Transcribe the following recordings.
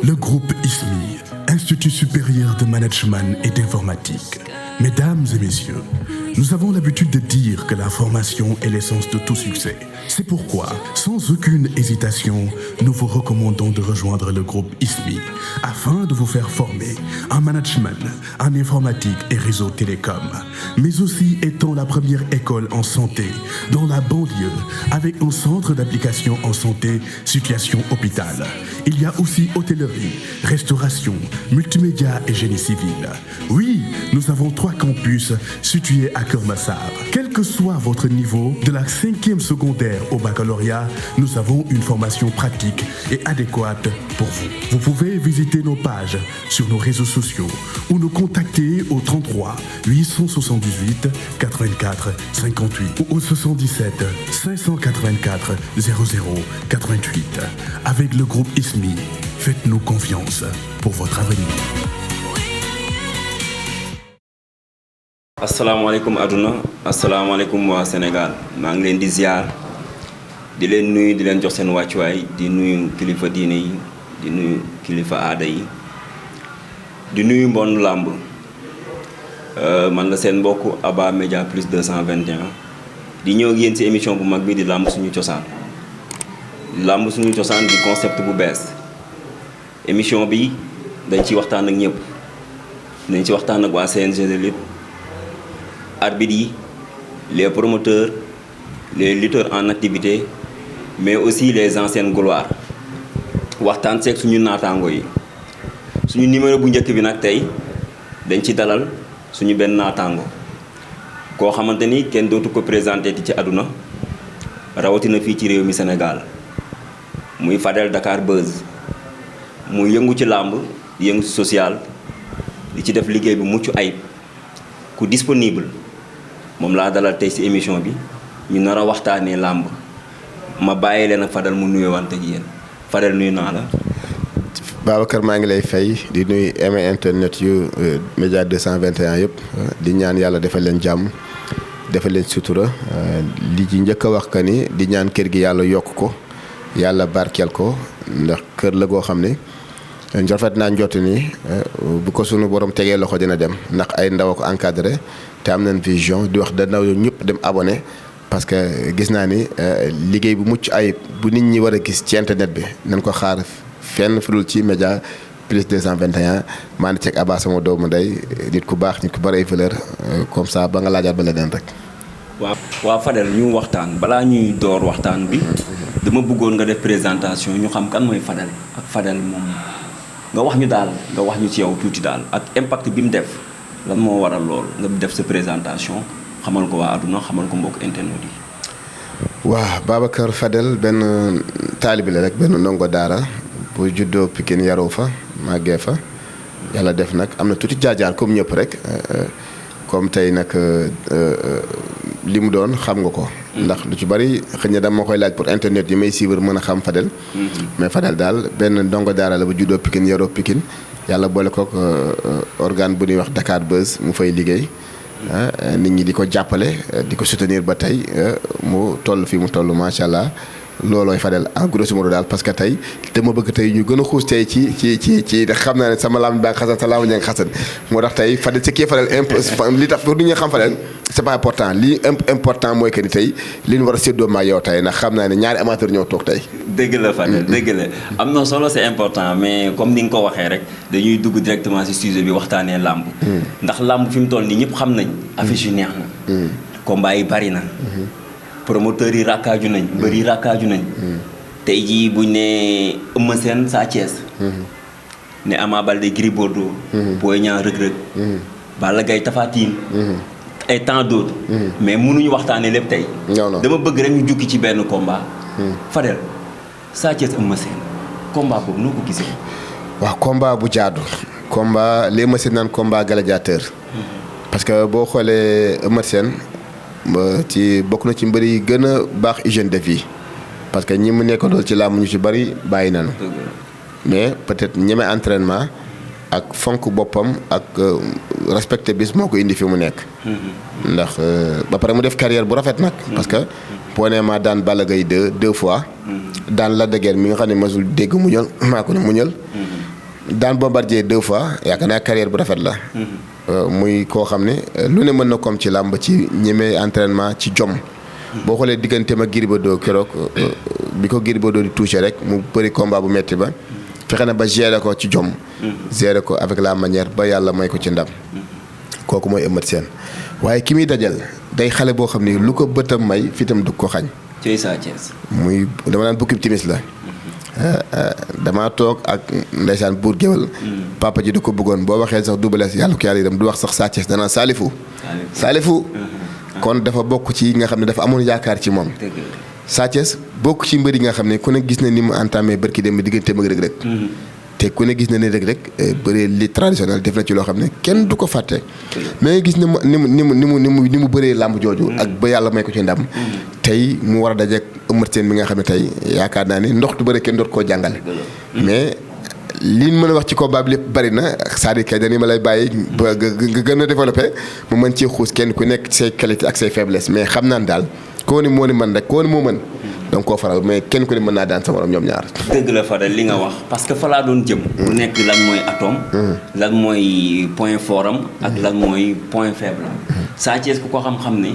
Le groupe ISMI, Institut supérieur de management et d'informatique. Mesdames et messieurs, nous avons l'habitude de dire que la formation est l'essence de tout succès. C'est pourquoi, sans aucune hésitation, nous vous recommandons de rejoindre le groupe ISMI afin de vous faire former en management, en informatique et réseau télécom, mais aussi étant la première école en santé dans la banlieue avec un centre d'application en santé, situation hôpital. Il y a aussi hôtellerie, restauration, multimédia et génie civil. Oui, nous avons 3 campus situés à Keur Massar. Quel que soit votre niveau, de la 5e secondaire au baccalauréat, nous avons une formation pratique et adéquate pour vous. Vous pouvez visiter nos pages sur nos réseaux sociaux ou nous contacter au 33 878 84 58 ou au 77 584 00 88. Avec le groupe ISMI, faites-nous confiance pour votre avenir. asalaamaaleykum aduna asalaamaaleykum waa Sénégal maa ngi leen di ziar di leen nuyu di leen jox seen wàccuwaay di nuyu kilifa diine yi di nuyu kilifa aada yi di nuyu mbon làmb man la seen mbokk Aba Média Plus 221 di ñëw ak yéen ci émission bu mag bi di làmb suñu cosaan di concept bu bees émission bi dañ ci waxtaan ak ñëpp dañ ci waxtaan ak waa CNG de lutte arbitres yi les promoteurs les lutteurs en activité mais aussi les anciennes gloires waxtaan seeg suñu naataango yi suñu numéro bu njëkk bi nag tey dañ ci dalal suñu benn naataango koo xamante ni kenn dootu ko présenté ci àdduna rawatina fii ci réew mi Sénégal muy Fadel Dakar Buzz muy yëngu ci làmb yëngu ci social di ci def liggéey bu mucc ayib ku disponible moom laa dalal tey ci émission bi ñu nar a waxtaanee làmb ma bàyyi leen ak Fadel mu nuyuwante ak yéen Fadel nuyu naa la. Babacar maa ngi lay fay di nuyu aimé internet yu Média 221 yëpp di ñaan yàlla defal leen jàmm defal leen sutura li ci njëkk a wax que ni di ñaan kër gi yàlla yokk ko yàlla barkeel ko ndax kër la goo xam ne rafet naa njott ni bu ko sunu borom tegee loxo dina dem ndax ay ndaw ko encadré te am nañ vision di wax da ndaw ñëpp dem abonné parce que gis naa ni liggéey bu mucc ayib bu nit ñi war a gis ci internet bi nañ ko xaar fenn fudul ci Média Plus 221 maa ngi ceeg Aba sama doomu ndey nit ku baax nit ku bari ay valeur comme ça ba nga laajaat ba leneen rek. waaw Fadel ñu waxtaan balaa ñuy door waxtaan bi dama bëggoon nga def présentation ñu xam kan mooy Fadel ak Fadel moom nga wax ñu ci yow tuuti daal ak impact bi mu def lan moo waral lool nga def sa présentation xamal ko waa àdduna xamal ko mbokk internet yi. waaw Babacar Fadel benn taalibe la rek benn ndongo daara bu juddoo Pikine yaroo fa màggee fa yàlla def nag am na tuuti jaar-jaar comme ñëpp rek comme tey nag li mu doon xam nga ko. ndax lu ci bari xëy na dama koy laaj pour internet yi may suivre mën a xam Fadel. mais Fadel daal benn ndongo daara la bu juddoo Pikine yaroo Pikine yàlla boole kook organe bu ñuy wax Dakar Buzz mu fay liggéey. nit ñi di ko jàppale di ko soutenir ba tey mu toll fii mu toll macha allah loolooy Fadel en grosso modo daal parce que tey te ma bëgg tey ñu gën a xuus tey ci xam naa ne sama laam baa xasan sa laamu ña nga xasan moo tax tey Fadel ce qui est Fadel li tax pour nit ñi xam Fadel c'est pas important li important mooy que ni tey li ñu war a séddoo maa yow tey ndax xam naa ne ñaari amateur ñoo toog tey. dëgg la Fadel dëgg la am na solo c'est important mais comme ni nga ko waxee rek dañuy dugg directement ci sujet bi waxtaanee làmb. ndax làmb fi mu toll nii ñëpp xam nañ affiche yu neex na. combat yi bari na. promoteurs yi rakkaaju nañ. mbër yi rakkaaju nañ. tey jii buñ ne Eumeu Sène Sa Thiès. ne Ama Baldé Gris Bordeaux. Boy Niang Reug Reug. Balla Gaye Tapha Tine. et tant d'autres. mais mënuñu waxtaanee lépp tey. non dama bëgg rek ñu jukki ci benn combat. Fadel Sa Thiès Eumeu Sène combat boobu noo ko gisee. waaw combat bu jaadu. combat les Eumeu Sène naan combat gladiateur. parce que boo xoolee Eumeu Sène ci bokk na ci mbër yi gën a baax hygiène de vie parce que ñi mu nekkoon ci làmb ñu ci bari bàyyi nañu. mais peut-être ñeme entraînement ak fonk boppam ak respecté bis moo ko indi fi mu nekk. ndax ba pare mu def carrière bu rafet nag. parce que boo nee maa daan Balla Gaye deux fois. daan Lac de Guiers mi nga xam ne masul dégg muñal maa ko ne muñal. daan Bombardier 2 fois yaakaar naa carrière bu rafet la. muy koo xam ne lu ne mën na comme ci làmb ci ñeme entraînement ci jom. boo xoolee digganteem ak Gris Bordeaux keroog bi ko Gris Bordeaux di touché rek mu bëri combat bu metti ba fexe na ba gérer ko ci jom. gérer ko avec la manière ba yàlla may ko ci ndam. kooku mooy Eumeu Sène waaye ki muy dajal day xale boo xam ne lu ko bëtam may fitam du ko xañ. ci Sa Thiès. muy dama naan bukkib timis la. damaa toog ak ndeysaan buur géwal papa ji da ko bëggoon boo waxee sax Double Less yàlla ko yàlla itam du wax sax Sa Thiès danaa Salifou kon dafa bokk ci nga xam ne dafa amoon yaakaar ci moom. Sa Thiès bokk ci mbër yi nga xam ne ku ne gis na ni mu entamé barki dem digganteem ak Reug Reug te ku ne gis na ne Reug Reug bëree li traditionnel def na ci loo xam ne kenn du ko fàtte. mais gis na ni mu bëree làmb jooju. ak ba yàlla may ko ci ndam. tey mu war a dajeek Eumeu Sène mi nga xam ne tey yaakaar naa ni ndox du bëri kenn doot koo jàngale. mais liñ mën a wax ci combat bi lépp bari na c'est-à-dire que dañu ma lay bàyyi ba nga gën a développé mu mën cee xuus kenn ku nekk say qualité ak say faiblesse mais xam naa ne daal koo ni moo ni mën rek koo ni moo mën. donc koo faral mais kenn ku ne mën naa daan sa morom ñoom ñaar. dëgg la Fadel li nga wax parce que fa laa doon jëm. bu nekk lan mooy atome. lan mooy point fort am ak lan mooy point faible am. Sa Thiès ku ko xam-xam ne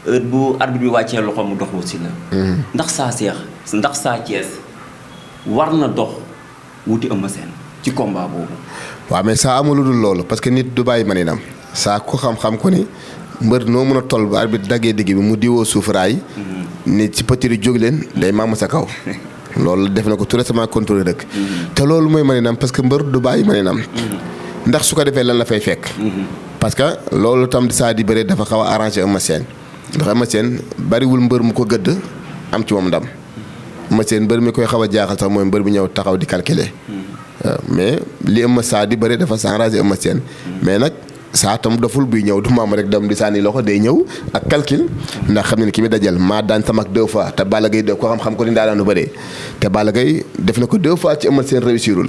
heure bu arbitre bi wàccee loxo mu dox aussi la. ndax Sa Thiès war na dox wuti Eumeu Sène ci combat boobu. waaw mais saa amul lu dul loolu parce que nit du bàyyi maninam saa ko xam-xam ko ni mbër noo mën a toll ba arbitre daggee digg bi mu diwoo suuf raay. ni ci pëtiri jóg leen day maamu sa kaw. loolu def na ko tout récemment contrôlé rek. te loolu mooy maninam parce que mbër du bàyyi maninam. ndax su ko defee lan la fay fekk. parce que loolu tam saa di bëre dafa xaw a arrangé Eumeu Sène ndax Eumeu Sène bariwul mbër mu ko gëdd am ci moom ndam. Eumeu Sène mbër mi koy xaw a jaaxal sax mooy mbër bi ñëw taxaw di calculer. mais li Eumeu saa di bëre dafa arrangé Eumeu Sène mais nag. saa tam doful buy ñëw du maam rek dem di sànni loxo day ñëw ak calcul ndax xam ne ni ki muy dajal maa daan sama ak 2 fois te Balla Gaye ko xam-xam ko ni daa daanu bëree te Balla Gaye def na ko 2 fois ci Eumeu Sène réussirul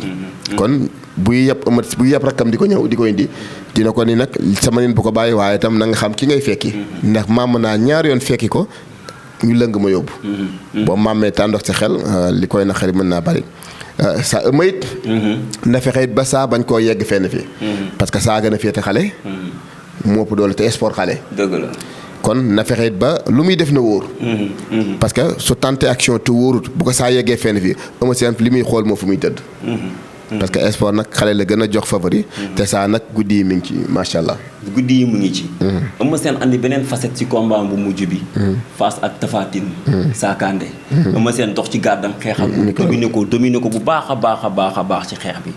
kon buy yàpp rakkam di ko ñëw di ko indi dina ko ni nag sama nin bu ko bàyyi waaye itam na nga xam ki ngay fekki ndax maam naa ñaar yoon fekki ko ñu lëng ma yóbbu boo maamee tàndox sa xel li koy na xel mën naa bari sa Eumeu it na fexe it ba saa bañ koo yegg fenn fi parce que saa gën a féete xale moo ëpp doole te sport xale dëgg la kon na fexe it ba lu muy def na wóor parce que su tenté action te wóorut bu ko saa yeggee fenn fi Eumeu Sène li muy xool moo fu muy tëdd parce que sport nag xale la gën a jox favori te saa nag guddi yi mi ngi ci macha allah. guddi yi mu ngi ci. Eumeu Sène andi beneen facette ci combat bu mujj bi. face ak Tapha Tine. Sakandé. Eumeu Sène dox ci gàddam xeexam. dominer ko bu baax a baax ci xeex bi.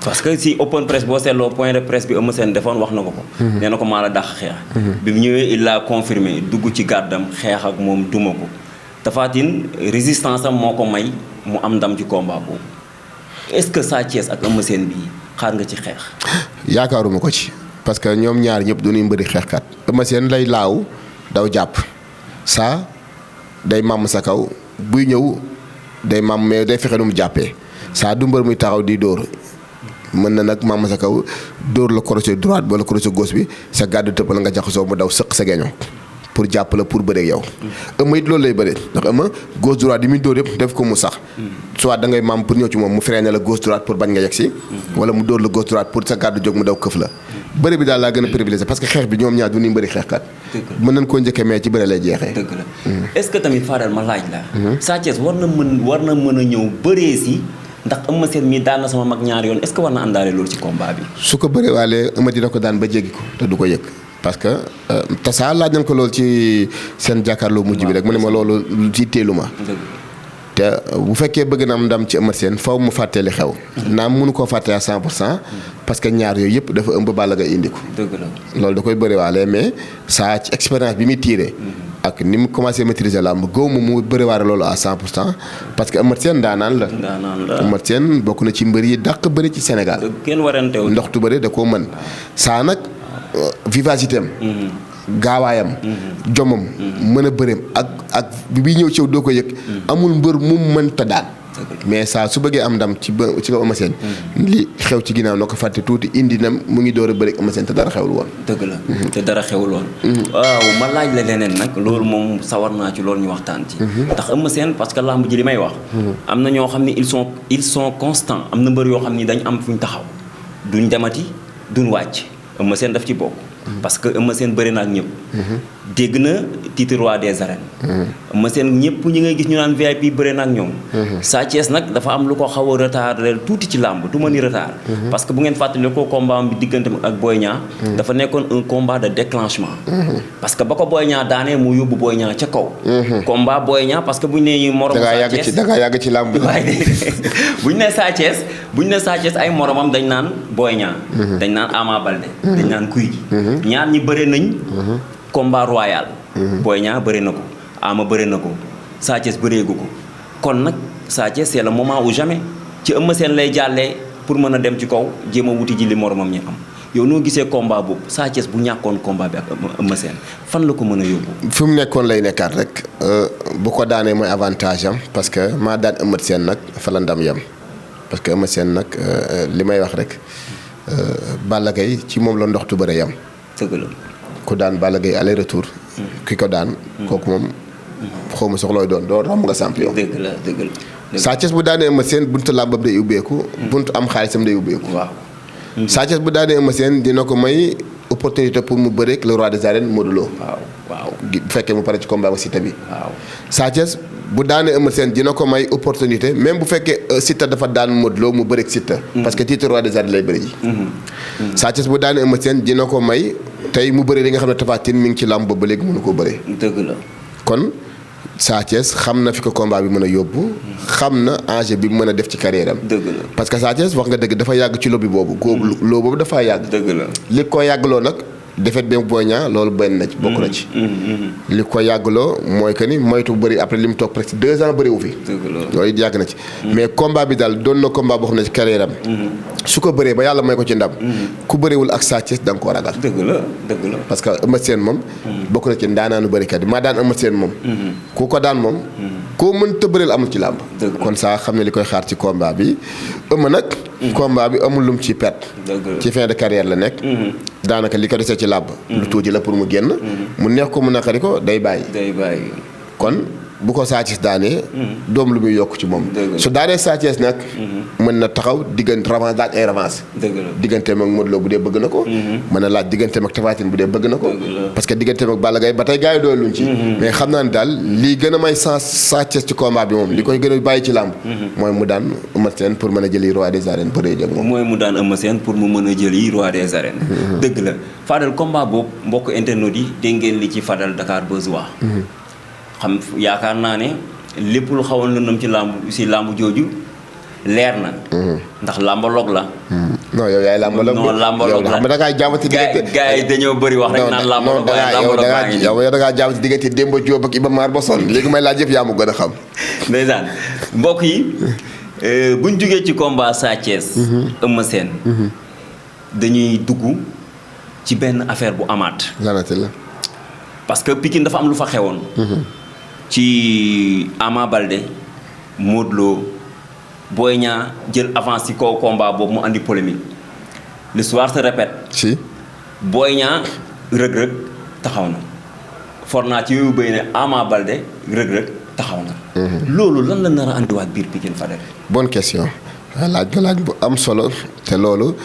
parce que si open press boo seetloo point de presse bi Eumeu Sène defoon wax na ko. nee na ko maa la dàq xeex. bi mu ñëwee il l'a confirmé dugg ci gàddam xeex ak moom duma ko Tapha Tine résistance am moo ko may mu am ndam ci combat boobu. est-ce que Sa Thiès ak Eumeu Sène bii xaar nga ci xeex. yaakaaruma ko ci parce que ñoom ñaar ñëpp du ñuy mbëri xeexkat. Eumeu Sène lay laaw daw jàpp saa day màmm sa kaw buy ñëw day màmm mais day fexe nu mu jàppee saa du mbër muy taxaw di dóor mën na nag màmm sa kaw dóor la crochet droite wala crochet gauche bi sa gàddu tëpp la nga jaxasoo mu daw sëq sa geño pour jàpp la pour bëreeg yow. Eumeu it loolu lay bëree ndax Eumeu gauche droite yi muy dóor yëpp def ko mu sax. soit da ngay maam pour ñëw ci moom mu freiné la gauche droite pour bañ nga yegg si. wala mu dóor la gauche droite pour sa gàddu jóg mu daw këf la. bëri bi daal laa gën a privilégié parce que xeex bi ñoom ñaar du ñuy mbëri xeexkat. mën nañ koo njëkkee mais ci bëre lay jeexee. dëgg la est-ce que tamit Fadel ma laaj la. Sa Thiès war na mën a ñëw bëree si ndax Eumeu Sène mi daan na sama mag ñaar yoon est-ce que war na àndaale loolu ci combat bi. su ko bëree waalee Eumeu dina ko daan ba jéggi ko te du ko yëg. parce que tasaa laaj nañ ko loolu ci seen jàkkaarloo mujj bi rek mu ne ma loolu ci teelu ma te bu fekkee bëgg na am ndam ci Eumeu Sène faw mu fàttee li xew naam mënu koo fàttee à 100% parce que ñaar yooyu yëpp dafa ëmb Balla Gaye indi ko loolu da koy bëriwaale mais saa ci expérience bi muy tiiree ak ni mu commencé maîtriser làmb góob mu bëriwaale loolu à 100% parce que Eumeu Sène daanaan la Eumeu Sène bokk na ci mbër yi dàq bëri ci Sénégal kenn warantewul ndoxtu bëri da koo mën saa nag vivacité am gaawaayam jomam mën a bëreem ak bi ñëw ci yow doo ko yëg amul mbër mu mënta daan mais saa su bëggee am ndam ci kaw Eumeu Sène li xew ci ginnaaw na ko fàtte tuuti indi na mu ngi door a bëri Eumeu Sène te dara xewul woon dëgg la te dara xewul woon waaw ma laaj la leneen nag loolu moom sawar naa ci loolu ñu waxtaan ci ndax Eumeu Sène parce que lamb ji li may wax am na ñoo xam ne ils sont constants am na mbër yoo xam ni dañ am fu ñu taxaw duñ demati duñ wàcc Eumeu Sène daf ci bokk parce que Eumeu Sène bëri na ak ñëpp dégg na titre roi des arènes Eumeu Sène ñëpp ñi ngay gis ñu naan VIP bëri na ak ñoom Sa Thiès nag dafa am lu ko xaw a retardé tuuti ci làmb du ma ni retard parce que bu ngeen fàttali ko combat bi diggante ak Boy Niang dafa nekkoon un combat de déclenchement parce que ba ko Boy Niang daanee mu yóbbu Boy Niang ca kaw combat Boy Niang parce que bu ñu nee moromu Sa Thiès da ngaa yàgg ci làmb waaye bu ñu nee Sa Thiès bu ñu nee Sa Thiès ay moromam dañ naan Boy Niang dañ naan Ama Baldé dañ naan Gouye Gui ñaar ñi bëre nañ combat royal Boy Niang bëre na ko Ama bëre na ko Sa Thiès bëreegu ko kon nag Sa Thiès c'est le moment ou jamais ci Eumeu Sène lay jàllee pour mën a dem ci kaw jéem a wuti ji li moromam ñi am yow noo gisee combat boobu Sa Thiès bu ñàkkoon combat bi ak Eumeu Sène fan la ko mën a yóbbu fi mu nekkoon lay nekkaat rek bu ko daanee mooy avantage am parce que maa daan Eumeu Sène nag fa la ndam yam parce que Eumeu Sène nag li may wax rek Balla Gaye ci moom la ndoxtu bëre yam dëgg la ku daan Balla Gaye aller retour ki ko daan kooku moom xaw ma soxlooy doon doo xam nga champion dëgg la Sa Thiès bu daanee Eumeu Sène buntu làmbam day ubbeeku buntu am xaalisam day ubbeeku waaw Sa Thiès bu daanee Eumeu Sène dina ko may opportunité pour mu bëreek le roi des arènes Modou Lo waaw bu fekkee mu pare ci combat ba Siteu bi waaw Sa Thiès bu daanee Eumeu Sène dina ko may opportunité même bu fekkee Siteu dafa daan Modou Lo mu bëreek Siteu parce que titre roi des arènes lay bëri ji Sa Thiès bu daanee Eumeu Sène dina ko may tey mu bëri li nga xam ne Tapha Tine mi ngi ci làmb ba léegi mënu koo bëree dëgg la kon Sa Thiès xam na fi ko combat bi mën a yóbbu xam na enjeu bi mën a def ci carrière am dëgg la parce que Sa Thiès wax nga dëgg dafa yàgg ci lobby boobu góobu loo boobu dafaa yàgg dëgg la li ko yàggloo nag defet bi Boy Niang loolu benn na ci bokk na ci li ko yàggloo mooy que ni moytu bëri après li mu toog presque 2 ans bëriwu fi loolu it yàgg na ci mais combat bi daal doon na combat boo xam ne ci carrière am su ko bëree ba yàlla may ko ci ndam ku bëriwul ak Sa Thiès da nga koo ragal dëgg la parce que Eumeu Sène moom bokk na ci ndaanaanu bërikat yi maa daan Eumeu Sène moom ku ko daan moom koo mën ta bëreel amul ci làmb kon saa xam ne li koy xaar ci combat bi Eumeu nag combat bi amul lum ci perte ci fin de carrière la nekk daanaka li ko desee ci làmb lu tuuti la pour mu génn mu neex ko mu naqari ko day bàyyi kon bu ko Sa Thiès daanee doom lu muy yokk ci moom su daanee Sa Thiès nag mën na taxaw diggante revanche daaj ay revanche digganteem ak Modou Lo bu dee bëgg na ko mën na laaj digganteem ak Tapha Tine bu dee bëgg na ko parce que digganteem ak Balla Gaye ba tey gars yi doon luñ ci mais xam naa ne daal lii gën a may sens Sa Thiès ci combat bi moom li koy gën a bàyyi ci làmb mooy mu daan Eumeu Sène pour mën a jëli roi des arènes bëree jëg moom mooy mu daan Eumeu Sène pour mu mën a jëli roi des arènes dëgg la Fadel combat boobu mbokk internet yi dégg ngeen li ci Fadel Dakar Buzz wax xam yaakaar naa ne lépp lu xawoon lëndëm ci làmb jooju leer na ndax làmbaloog la non yow yaay làmbaloog non làmbaloog la xam nga da ngaa jaamati diggante gars yi dañoo bëri wax rek naan làmbaloog waaye yow da ngaa jaamati diggante Demba Diop ak Iba Mar ba sonn léegi may laaj yëpp yaa mu gën a xam ndeysaan mbokk yi buñ jógee ci combat Sa Thiès Eumeu Sène dañuy dugg ci benn affaire bu amaat lanati la parce que Pikine dafa am lu fa xewoon ci Ama Baldé Modou Lo Boy Niang jël avance ci kaw combat boobu mu andi polémique l'histoire se répète si Boy Niang Reug taxaw na for naa ci yooyu béy ne Ama Baldé Reug taxaw na loolu lan la nar a andiwaat biir Pikine Fadel bonne question laaj nga laaj bu am solo te loolu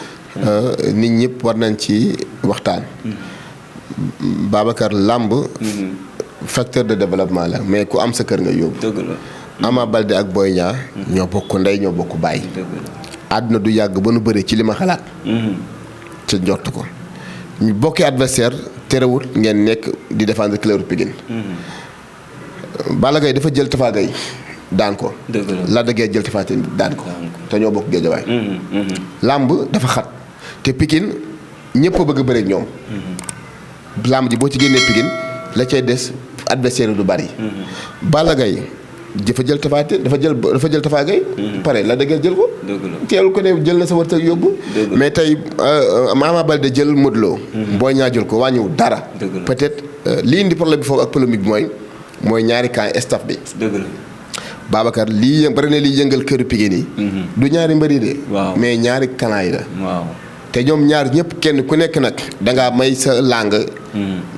nit ñëpp war nañ ci waxtaan Babacar làmb facteur de développement la mais ku am sa kër nga yóbbu dëgg la Ama Baldé ak Boy Niang ñoo bokk ndey ñoo bokk baay àdduna du yàgg ba nu bëri ci li ma xalaat ca njort ko ñu bokki adversaire terewul ngeen nekk di défendre couleur Pikine Balla Gaye dafa jël Tapha Gueye daan ko Lac de Guiers jël Tapha Tine daan ko te ñoo bokk géejawaay làmb dafa xat te Pikine ñëpp a bëgg a bëri ak ñoom làmb ji boo ci génnee Pikine la cay des adversaire du bari Balla Gaye dafa jël Tapha Tine dafa jël Tapha Gueye. pare la dëggal jël ko. teewul ko ne jël na sa wërsëg yóbbu. mais tey Ama Baldé jël Modou Lo. Boy Niang jël ko wàññiwul dara. peut-être li indi problème bi foofu ak polémique bi mooy ñaari camp staff bi. dëgg la Babacar lii bari na liy yëngal këru Pikine yi. du ñaari mbëri de. waaw mais ñaari camp yi la. waaw te ñoom ñaar ñëpp kenn ku nekk nag dangaa may sa langue.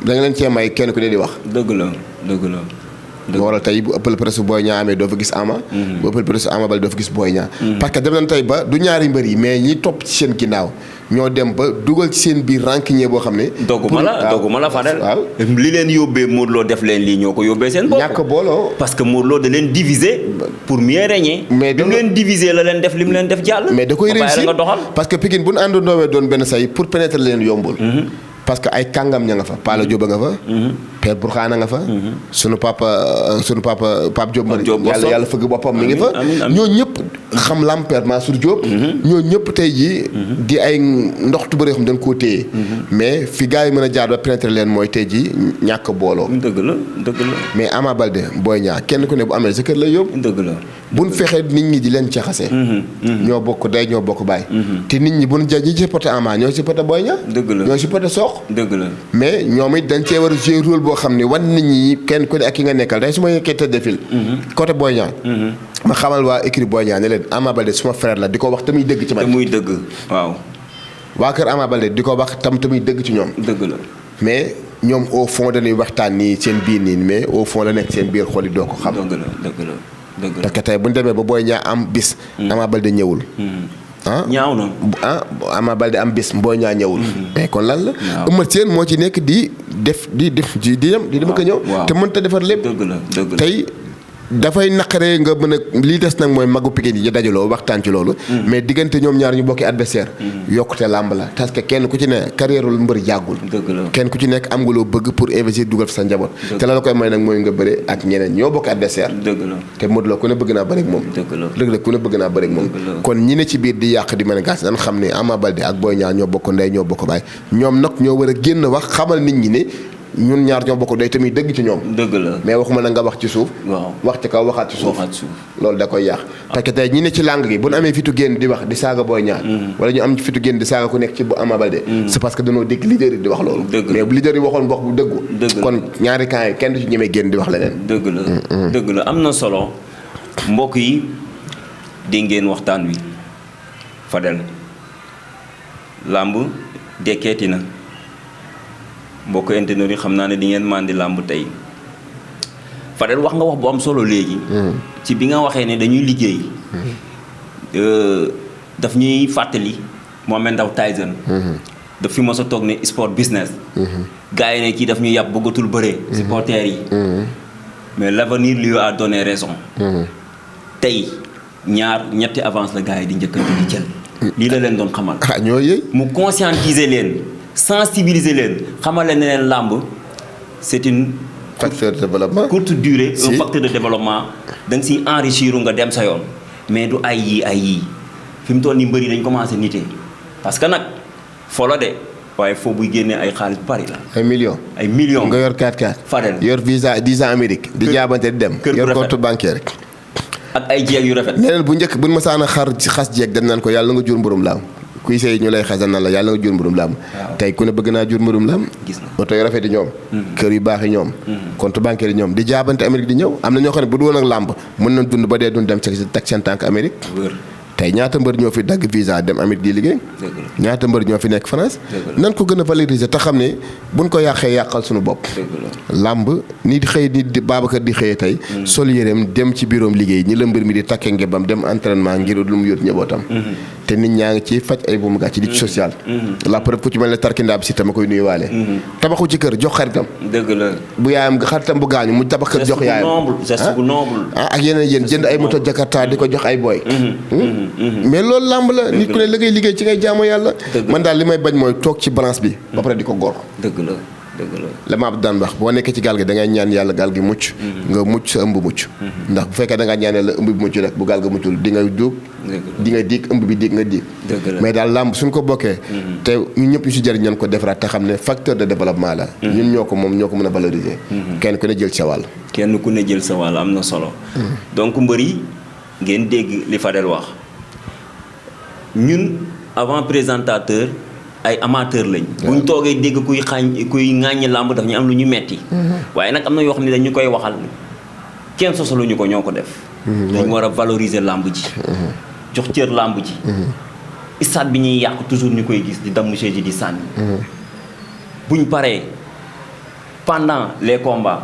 da nga leen cee may kenn ku ne di wax. dëgg la. moo waral tey bu ëppal presse Boy Niang amee doo fa gis Ama. bu ëppal presse Ama Baldé doo fa gis Boy Niang. parce que dem nañ tey ba du ñaari mbër yi mais ñi topp ci seen ginnaaw ñoo dem ba dugal ci seen biir rancunier boo xam ne. dogguma la Fadel. waaw li leen yóbbee Modou Lo def leen lii ñoo ko yóbbee seen bopp. ñàkk booloo. parce que Modou Lo da leen diviser pour mieux régner. mais bi mu leen diviser la leen def li mu leen def jàll. mais da koy réussir nga doxal. parce que Pikine bu ñu àndandoowee doon benn say pour pénétrer leen yombul. parce que ay kàngam ña nga fa Pala Diop nga fa. Père Bourkhane nga fa. sunu papa Pape Diop. yàlla fëgg boppam mi ngi fa. ñoo ñëpp xam lamper Mansour Diop. ñoo ñëpp tey jii. di ay ndoxtu bëri xam dañ koo téye. mais fi gars yi mën a jaar ba pénétrer leen mooy tey jii ñàkk booloo. dëgg la. mais Ama Baldé Boy Niang kenn ku ne bu amee sa kër lay yóbbu. dëgg la. buñ fexee nit ñi di leen caxase. ñoo bokk day ñoo bokk baay. te nit ñi buñ ñi supporté Ama ñoo supporté Boy Niang. dëgg la ñoo supporté Sokh. dëgg la. mais ñoom it dañ cee war a jouer rôle boo xam ne wan nit ñi kenn ku ne ak ki nga nekkal tey su ma yeggee tête de file. côté Boy Niang. ma xamal waa écrit Boy Niang ne leen Ama Baldé suma frère la di ko wax te muy dëgg ci man. te muy dëgg waaw. waa kër Ama Baldé di ko wax tam te muy dëgg ci ñoom. dëgg la. mais ñoom au fond dañuy waxtaan nii seen biir nii mais au fond la nekk seen biir xol yi doo ko xam. dëgg la. parce que tey bu ñu demee ba Boy Niang am bis. Ama Baldé ñëwul. ñaaw na. Ama Baldé am bis Boy Niang ñëwul. mais kon lan la. Eumeu Sène moo ci nekk di def di dem ko ñëw. te mënta defar lépp. dëgg la. tey dafay naqaree nga mën a lii des nag mooy magu Pikine yi dajaloo waxtaan ci loolu. mais diggante ñoom ñaar ñu bokki adversaire. yokkute làmb la parce que kenn ku ci ne carrière lu mbër jàggul. dëgg la. kenn ku ci nekk am nga loo bëgg pour investir dugal fa sa njaboot. te la koy may nag mooy nga bëre ak ñeneen ñoo bokki adversaire. dëgg la. te Modou Lo ku ne bëgg naa bëre ak moom. dëgg la ku ne bëgg naa bëre ak moom. kon ñi ne ci biir di yàq di mën a gas dañ xam ne Ama Baldé ak Boy Niang ñoo bokk ndey ñoo bokk baay ñoom nag ñoo war a génn wax xamal nit ñi ne ñun ñaar ñoo bokk day tamit dëgg ci ñoom. dëgg la. mais waxuma na nga wax ci suuf. waaw wax ci kaw waxaat ci suuf. loolu da koy yàq. parce que tey ñi ne ci langue gi bu ñu amee fitu génn di wax di saaga Boy Niang. wala ñu am fitu génn di saaga ku nekk ci bu Ama Baldé. c'est parce que dañoo dégg leader yi di wax loolu. mais bu leader yi waxoon wax bu dëggu. kon ñaari camp yi kenn du ci ñemee génn di wax leneen. dëgg la am na solo mbokk yi dégg ngeen waxtaan wi Fadel làmb dekkeeti na. mbokk internet yi xam naa ne di ngeen màndi làmb tey Fadel wax nga wax bu am solo léegi. ci bi nga waxee ne dañuy liggéey. daf ñuy fàttali Mohamed Ndao Tyson. daf fi mos a toog ne sport business. gars yi ne kii daf ñu yàpp bëggatul bëree. supporters yi. mais l'avenir lui a donné raison. tey ñetti avance la gars yi di njëkkante di jël. lii la leen doon xamal. ñoo yëy mu conscientiser leen. sensibiliser leen xamal leen ne leen làmb c'est une facteur de développement courte durée un facteur de développement da nga siy enrichir nga dem sa yoon mais du ay yii fi mu toll nii mbëri dañ commencé nité parce que nag folo de waaye foo buy génnee ay xaalis bu bari la. ay millions nga yor 4x4 Fadel yor visa Amérique di jaabante di dem yor compte bancaire rek ak ay jeeg yu rafet neneen bu njëkk buñ masaan a xas jeeg dem naan ko yàlla nga jur mburum laam kuy sëy ñu lay xasal na la yàlla nga jur mburum laam tey ku ne bëgg naa jur mburum laam gis na oto yu rafet yi ñoom kër yu baax yi ñoom compte bancaire yi ñoom di jaabante Amérique di ñëw am na ñoo xam ne bu du woon ak làmb mën nañ dund ba dee duñ dem teg seen tànk Amérique tey ñaata mbër ñoo fi dagg visa dem Amérique di liggéey ñaata mbër ñoo fi nekk France nan ko gën a valoriser te xam ne buñ ko yàqee yàqal suñu bopp làmb ni di xëy nit di Babacar di xëyee tey sol yéreem dem ci bureau liggéey ñi la mbër mi di takke ngebam dem entraînement ngir lu mu yóot njabootam te nit ñaa ngi ci faj ay buumu gàcc di ci social la preuve ku ci mel ne tarkindaab si tama koy nuyuwaale tabaxu ci kër jox xaritam dëgg la bu yaayam xaritam bu gaañu mu tabax kër jox yaayam geste bu noble ak yeneen yéen jënd ay moto Jakarta di ko jox ay booy mais loolu làmb la nit ku ne la ngay liggéey ci ngay jaamu yàlla man daal li may bañ mooy toog ci balance bi ba pare di ko góor dëgg la la ma ab daan wax boo nekkee ci gaal gi da ngay ñaan yàlla gaal gi mucc nga mucc sa ëmb mucc ndax bu fekkee da ngaa ñaan yàlla ëmb bi mucc rek bu gaal ga muccul di nga jóg di nga diig ëmb bi diig nga diig mais daal làmb suñ ko bokkee te ñun ñëpp ñu si jëriñ ñan ko defaraat te xam ne facteur de développement la ñun ñoo ko moom ñoo ko mën a valoriser kenn ku ne jël sa wàll kenn ku ne jël sa wàll am na solo donc mbër yi ngeen dégg li Fadel wax ñun avant présentateur ay amateur lañ buñ toogee dégg kuy ŋàññi làmb daf ñu am lu ñu metti waaye nag am na yoo xam ne dañu koy waxal kenn sosaluñu ko ñoo ko def dañu war a valoriser làmb ji jox cër làmb ji stade bi ñuy yàq toujours ñu koy gis di damm ji di sànni buñ paree pendant les combats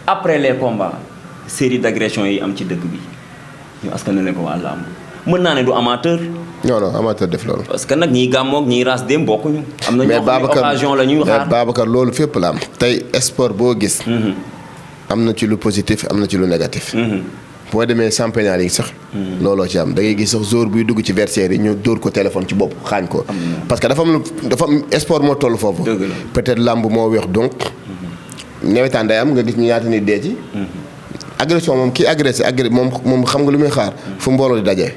après les combats série d'agressions yi am ci dëkk bi ñu askanale ko waa làmb mën naa ne du amateur. non amateur def loolu. parce que nag ñiy gàmmoog ñiy raas dem bokkuñu. am na ñoo xam ne occasion la ñuy xaar mais Babacar loolu fépp la am. tey sport boo gis. am na ci lu positif am na ci lu négatif. boo demee championnat yi sax. looloo ci am da ngay gis sax jour buy dugg ci versaire yi ñu dóor ko téléphone ci bopp xaañ ko. parce que dafa am sport moo toll foofu. peut-être làmb moo weex donc. nawetaan day am nga gis ñu ñaata nit dee ci. agression moom kii agressé moom xam nga lu muy xaar fu mbooloo di dajee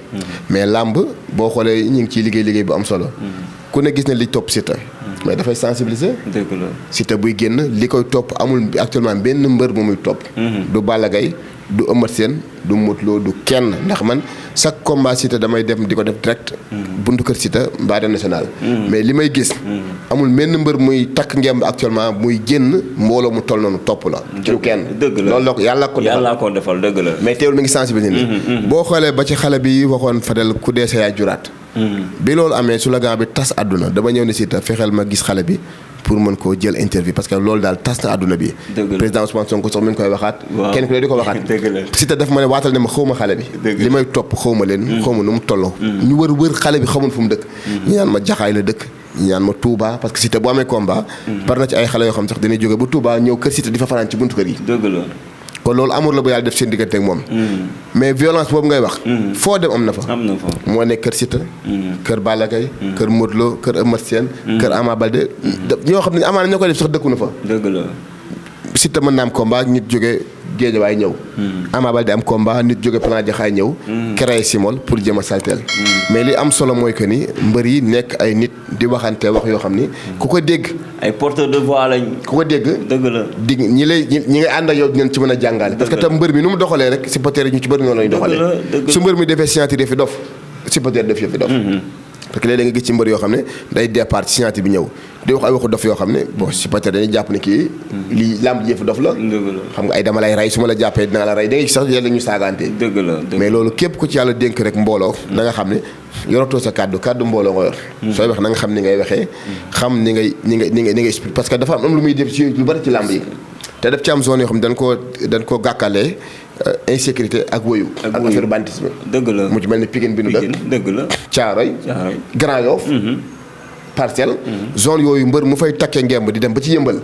mais làmb boo xoolee ñu ngi ciy liggéey bu am solo ku ne gis na li topp Siteu mais dafay sensibiliser Siteu buy génn li koy topp amul actuellement benn mbër bu muy topp du Balla Gaye du Eumeu Sène du Modou Lo du kenn ndax man chaque combat Siteu damay dem di ko def direct buntu kër Siteu mbaa dem national mais li may gis amul menn mbër muy takk ngemb actuellement muy génn mbooloo mu toll noonu topp la ci lu kenn loolu la ko yàlla ko defal dëgg la mais teewul mi ngi sensibiliser ni boo xoolee ba ci xale bi waxoon Fadel ku dee sa yaay juraat bi loolu amee slogan bi tas àdduna dama ñëw ne Siteu fexeel ma gis xale bi pour mën koo jël interview parce que loolu daal tas na àdduna bi président Ousmane Sonko sax mi ngi koy waxaat kenn ku ne di ko waxaat Siteu daf ma ne waatal ne ma xaw ma xale bi li may topp xaw ma leen xaw ma nu mu tolloo ñu wër xale bi xamul fu mu dëkk ñu naan ma Jaxaay la dëkk ñu naan ma Touba parce que Siteu bu amee combat bari na ci ay xale yoo xam sax dañuy jóge ba Touba ñëw kër Siteu di fa fanaan ci buntu kër yi kon loolu amour la bu yàlla def seen diggante ak moom mais violence boobu ngay wax foo dem am na fa moo nekk kër Siteu kër Balla Gaye kër Modou Lo kër Eumeu Sène kër Ama Baldé ñoo xam ne amaana ñoo koy def sax dëkku na fa Siteu mën na am combat nit jóge Géejawaay ñëw Ama Baldé am combat nit jóge Plan Jaxaay ñëw créé simol pour jëm a salteel mais li am solo mooy que ni mbër yi nekk ay nit di waxante wax yoo xam ni ku ko dégg ay porteur de voix lañ ku ko dégg dëgg la dig ñi ngay ànd ak yow dinañ ci mën a jàngale parce que tam mbër mi nu mu doxalee rek supporter yi ñu ci bëri noonu lañu doxalee su mbër mi defee signature fi dof supporter def fi dof parce que léeg-léeg nga gis ci mbër yoo xam ne day départ ci signature bi ñëw di wax ay waxu dof yoo xam ne bon supporter dañuy jàpp ne kii lii lamb ji yëfu dof la xam nga ay dama lay rey su ma la jàppee dinaa la rey da ngay gis sax yàlla ñu saagante mais loolu képp ku ci yàlla dénk rek mbooloo na nga xam ne yoratoo sa kàddu mbooloo nga yor sooy wax na nga xam ni ngay waxee xam ni ngay expliquer parce que dafa am lu muy def ci lu bari ci lamb yi te daf ci am zone yoo xam ne dañ koo gàkkalee insécurité ak woyu ak affaire banditisme dëgg la mu ci mel ni Pikine bi nu dëgg la Caaroy Grand Yoff Parcelles zone yooyu mbër mu fay takkee ngemb di dem ba ci yëmbal